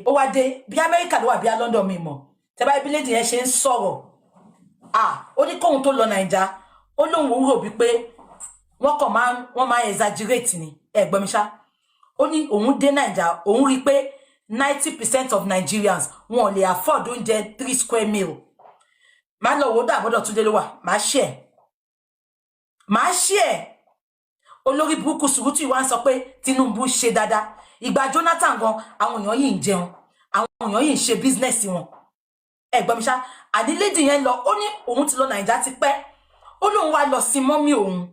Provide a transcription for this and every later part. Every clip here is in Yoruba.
Ó wá dé, bí Amẹ́ríkà ló wà, bí London, mi mọ̀. Tẹ́ bá ibi lady yẹn ṣe ń sọ̀rọ̀, ah, ó ní kóhun tó lọ Nàìjà, ó lóun rò bí pé wọ́n kàn máa ń wọ́n máa ń exaggerate ni. Ẹ gbọ́ mi ṣá. Ó ní òun dé Nàìjà, òun rí i pé 90% of Nigerians, wọn ò lè afford oúnjẹ three square meal. Máa lọ wò ó, dàbọ̀dọ̀ Túndé ló wà. Máa ṣe ẹ̀, máa ṣe ẹ̀. Olórí burúkú Sùrùtù wá ń sọ pé Tinubu ṣe dáadáa. Ìgbà Jonathan gan, àwọn èèyàn yìí ń jẹun, àwọn èèyàn yìí ń ṣe business wọn. Ẹ gbọ́ mi ṣá. Àní lady yẹn lọ, ó ní òun ti lọ Nàìjà ti pẹ́, ó lóun wá lọ sí mummy òun,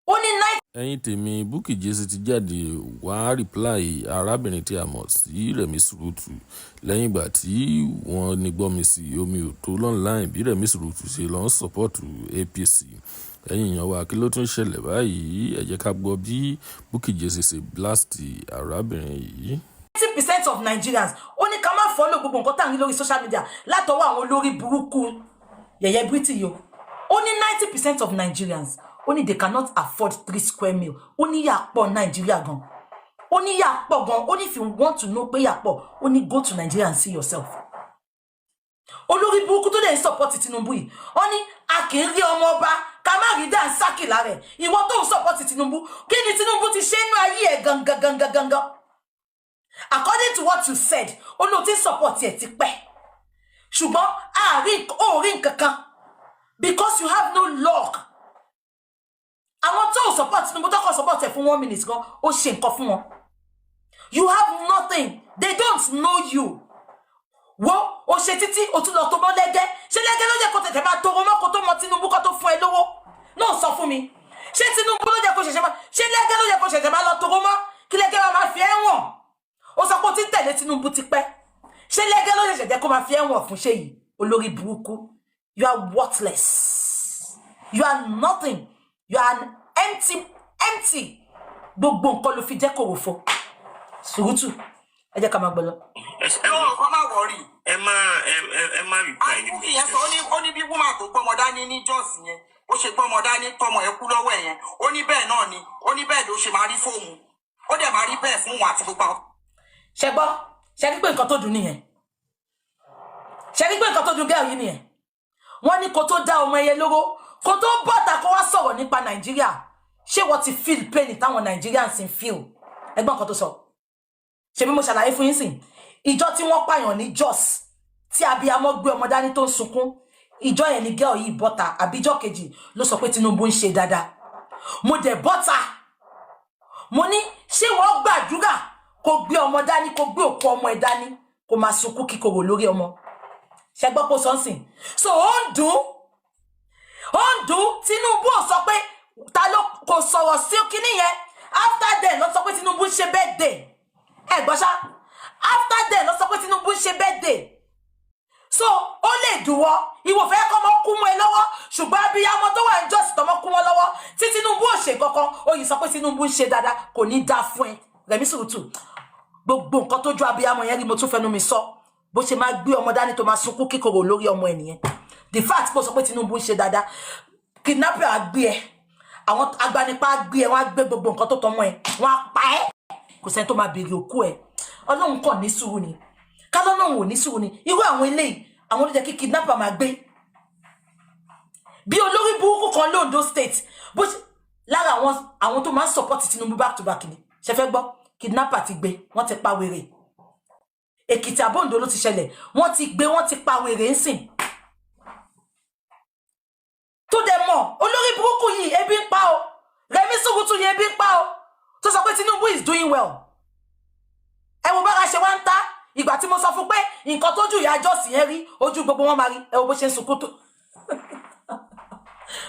ó ní nine Ẹ̀yin tèmi, Bukky Jesse ti jáde wá reply arábìnrin tí a mọ̀ sí Rẹ̀mí Sùrùtù lẹ́yìn ìgbà tí wọ́n ní gbọ́mi sí omi ò tó online bí Rẹ̀mí Sùrùtù ṣe lọ ń support APC. Ẹ̀yin èèyàn wa, kí ló tún ṣẹlẹ̀ báyìí? Ẹ jẹ́ ká gbọ́ bí Bukky Jesse ṣe blast arábìnrin yìí. 90% of Nigerians, ó ní ká má follow gbogbo nǹkan tá à ń rí lórí social media látọwọ́ àwọn olórí burúkú yẹ̀yẹ́ British yìí o. Ó ní 90% of Nigerians, ó ní they cannot afford three square meal. Ó ní yà pọ̀ Nàìjíríà gan, ó ní yà pọ̀ gan. Ó ní if you want to know pé yà pọ̀, ó ní go to Nigeria and see yourself. Olórí burúkú tó dẹ̀ ń support Tinubu yìí, ó ní a kì í rí ọmọ ọba ká má rí dànsákì lára ẹ̀. Ìwọ tó ń support Tinubu, kí ni Tinubu ti ṣe nínú ayé ẹ̀ gangan gangan gangan? According to what you said, ó lóun ti ń support ẹ̀ ti pẹ́, ṣùgbọ́n àárín ò rí nǹkan kan because you have no luck. Àwọn tó ò support Tinubu, tó kàn support ẹ̀ fún one minute gan, ó ṣe nǹkan fún wọn. You have nothing, they don't know you. Wo, o ṣe títí o tún lọ tó mọ́ lẹ́gẹ́. Ṣé lẹ́gẹ́ ló jẹ́ kó tètè máa tọrọ mọ́ kó tó mọ Tinubu, kó tó fún ẹ lówó náà? Sọ fún mi, ṣé Tinubu ló jẹ́ kó ṣẹ̀ṣẹ̀ máa ṣé lẹ́gẹ́ ló jẹ́ kó ṣẹ̀ṣẹ̀ máa lọ tọrọ mọ́ kí lẹ́gẹ́ máa fi ẹ́ wọ̀n? Ó sọ pé ó ti ń tẹ̀lé Tinubu ti pẹ́. Ṣé lẹ́gẹ́ ló ṣẹ̀ṣẹ̀ jẹ́ kó máa fi ẹ́ wọ̀n fún ṣé yìí? Olórí burúkú, you are worthless, you are nothing, you are an empty empty. Gbogbo nǹkan ló fi jẹ́ kòròfo. Sùrùtù, ẹ jẹ́ ká máa gbọ́ lọ. No, kọ́ má worry. Ẹ má ẹ ẹ ẹ má reply ní. Àkúkì yẹn sọ, ó ní bí woman tó gbọ́mọ dání ní Jos yẹn, ó ṣe gbọ́mọ dání tọmọ ẹ̀ kú lọ́wọ́ ẹ̀ yẹn, ó ní bẹ́ẹ̀ náà ni, ó ní bẹ́ẹ̀ ló ṣe máa rí fóun, ó dẹ̀ máa rí bẹ́ẹ̀ fún òun àti gbogbo àwọn. Ṣe gbọ́? Ṣe rí pé nǹkan tó dùn nìyẹn? Ṣe rí pé nǹkan tó dùn gẹ́ọ̀ yìí nìyẹn? Wọ́n ní kó tó dá ọmọ ẹyẹ lóró, kó tó bọ́ta kó wá sọ̀rọ̀ nípa Nàìjíríà, ṣé wọ́n ti feel pain táwọn Nigerians ń feel? Ẹgbọ́n nǹkan tó sọ. Ṣebí mo ṣàlàyé fún yín sìn, ìjọ tí wọ́n pààyàn ní Jos, tí abiyamọ gbé ọmọ dání tó ń sunkún, ìjọ yẹn ni girl yìí bọ́ta, àbíjọ́ kejì ló sọ pé Tinubu ń ṣe dáadáa. Mo dẹ̀ bọ́ta, mo ní ṣé wọ́n gbàdúrà kó gbé ọmọ dání, kó gbé òkú ọmọ ẹ̀ dání, kó máa sunkún kíkorò lórí ọmọ? Ṣe gbọ́ pé ó sọ ń sìn? So ó ń dùn, ó ń dùn. Tinubu ò sọ pé ta ló kò sọ̀rọ̀ sí kinní yẹn. After then ló sọ pé Tinubu ń ṣe birthday. Ẹ gbọ́ ṣá, after then ló sọ pé Tinubu ń ṣe birthday. So ó lè dùn wọ́, ìwọ fẹ́ kọ́ ọmọ kú mọ́ ẹ lọ́wọ́, ṣùgbọ́n abiyamọ tó wà ní Jos, tọmọ kú mọ́ lọ́wọ́, tí Tinubu ò ṣe kankan, ó yìí sọ pé Tinubu ń ṣe dáadáa. Kò ní dáa fún ẹ, Rẹ̀mí Sùrùtù. Gbogbo nǹkan tó ju abiyamọ yẹn rí, mo tún fẹnu mi sọ, bó ṣe máa gbé ọmọ dání tó máa sunkún kíkorò lórí ọmọ ẹ nìyẹn. The fact pé ó sọ pé Tinubu ń ṣe dáadáa, kidnapper á gbé ẹ, àwọn agbanipa á gbé ẹ, wọ́n á gbé gbogbo nǹkan tó tọmọ ẹ, wọ́n á pa ẹ́. Kò sẹ́ni tó máa béèrè òkú ẹ. Ọlọ́run kàn ní sùúrù ni. Kálọ́nà ò ní sùúrù ni. Irú àwọn eléyìí, àwọn ló jẹ́ kí kidnapper máa gbé bí olórí burúkú kan l'Ondo State. Bó ṣe lára àwọn tó máa ń support Tinubu back to back ni. Ṣe fẹ́ gbọ́? Kidnapper ti gbé, wọ́n ti pa wèrè. Èkìtì àbóǹdó ló ti ṣẹlẹ̀. Wọ́n ti gbé, wọ́n ti pa wèrè ń sìn. Tó dẹ̀ mọ̀, olórí burúkú yìí, ebi ń pa o. Rẹ̀mí Sùrùtù yìí, ebi ń pa o, tó sọ pé Tinubu is doing well. Ẹ wo bára ṣe wá ń ta. Ìgbà tí mo sọ fún pé nǹkan tójú ìyá jọ́sìn yẹn rí, ojú gbogbo wọn máa rí. Ẹ wo bó ṣe ń sunkún tó.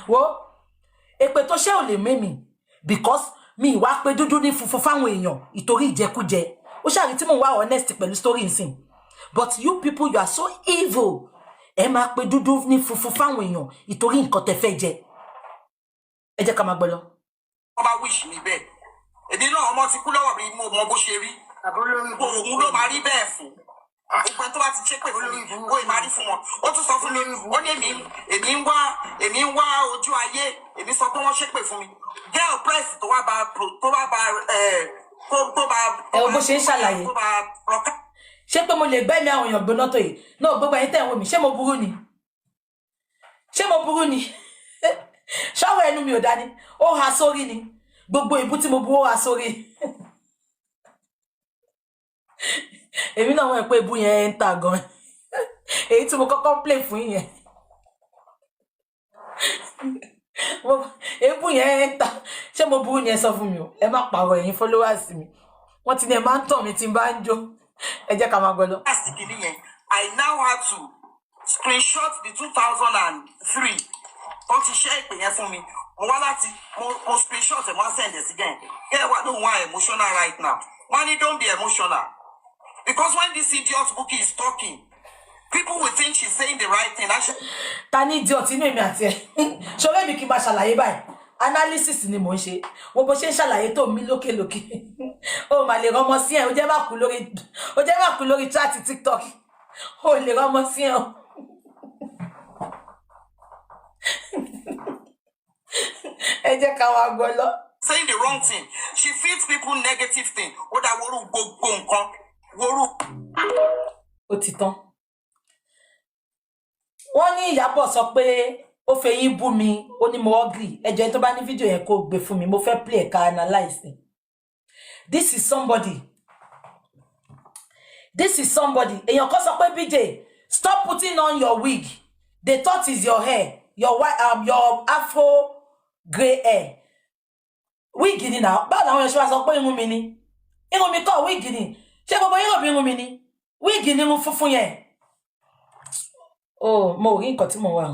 Wo, èpè tó ṣe ò lè mímì because mi ìwà pé dúdú ní funfun fáwọn èèyàn ìtorí ìjẹkújẹ. Ó ṣàrí tí mò ń wá honest pẹ̀lú story nsìn, but you people, you are so evil. Ẹ máa pe dúdú ní funfun fáwọn èèyàn ìtorí nǹkan tẹ́ fẹ́ jẹ. Ẹ jẹ́ ká máa gbọ́ lọ. Wọ́n bá wish mi bẹ́ẹ̀, èmi náà, ọmọ ti kú lọ́wọ́ mi, mo mọ bó ṣe rí. Òun ló máa rí bẹ́ẹ̀ fún gbogbo ẹni tó bá ti ṣépè fún mi, ó ì máa rí fún wọn. Ó tún sọ fún mi, ó ní èmi ń wá ojú ayé. Èmi sọ pé wọ́n ṣépè fún mi. Girl press tó wá bá tó wá bá ẹ tó bá Ẹ wo bó ṣe ń ṣàlàyé. tó bá broadcast. Ṣé pé mo lè gbẹ́mí àwọn èèyàn gbóná tó yìí náà? Gbogbo ẹ̀yin tẹ̀ ń wò mí, ṣé mo burú ni? Ṣé mo burú ni? Ṣọ́wọ́ ẹnu mi ò dání, ó ha sórí ni. Gbogbo ìbú tí mo bu, ó ha sórí. Èmi náà wọ́n ẹ̀ pé ìbú yẹn ń ta gan, èyí tí mo kọ́kọ́ play fún yẹn, èébú yẹn ń ta. Ṣé mo burú ni? Ẹ sọ fún mi o, ẹ má pààrọ̀. Ẹ̀yin followers mi, wọ́n ti ní ẹ máa ń tàn mí tí n bá ń jó. Ẹ jẹ́ ká máa gbọ́ lọ. Last kìíní yẹn, I now had to screenshot the 2003 ó ti ṣe ìpè yẹn fún mi. Mo wá láti mo screenshot ẹ̀, mo wá send ẹ̀ sí gẹ̀ gẹ̀ wá lóhùn wá emotional right now. Wọ́n ní don't be emotional, because when this idiot Bukky is talking, people will think she's saying the right thing. Actually, Ta ní idiot inú èmi àti ẹ? Ṣọlá, èmi kì í máa ṣàlàyé báyìí, analysis ni mò ń ṣe. Wo bó ṣe ń ṣàlàyé tó mí lókèlókè, ó mà lè rọmọ sí ẹ. Ó jẹ́ má kú lórí, ó jẹ́ má kú lórí chat TikTok. Ó lè rọmọ sí ẹ o. Ẹ jẹ́ ká wá gbọ́ lọ. Saying the wrong thing. She feeds people negative thing. Ó dá worú gbogbo nǹkan worú. Ó ti tán. Wọ́n ní Ìyábọ̀ sọ pé ó fẹ̀yìn bú mi, ó ní mo ugly. Ẹjọ́, ẹni tó bá ní fídíò yẹn, kó gbé fún mi, mo fẹ́ play ẹ̀ka analyse ni. This is somebody, this is somebody. Èèyàn kan sọ pé, "BJ, stop putting on your wig. They thought is your hair, your white, your afro grey hair." Wig ni náà. Báwo làwọn èèyàn ṣe wá sọ pé irun mi ni? Irun mi kọ́, wig ni. Ṣé gbogbo yín rò bí irun mi ni? Wig ni irun funfun yẹn. Oh, mo rí nǹkan tí mo wà.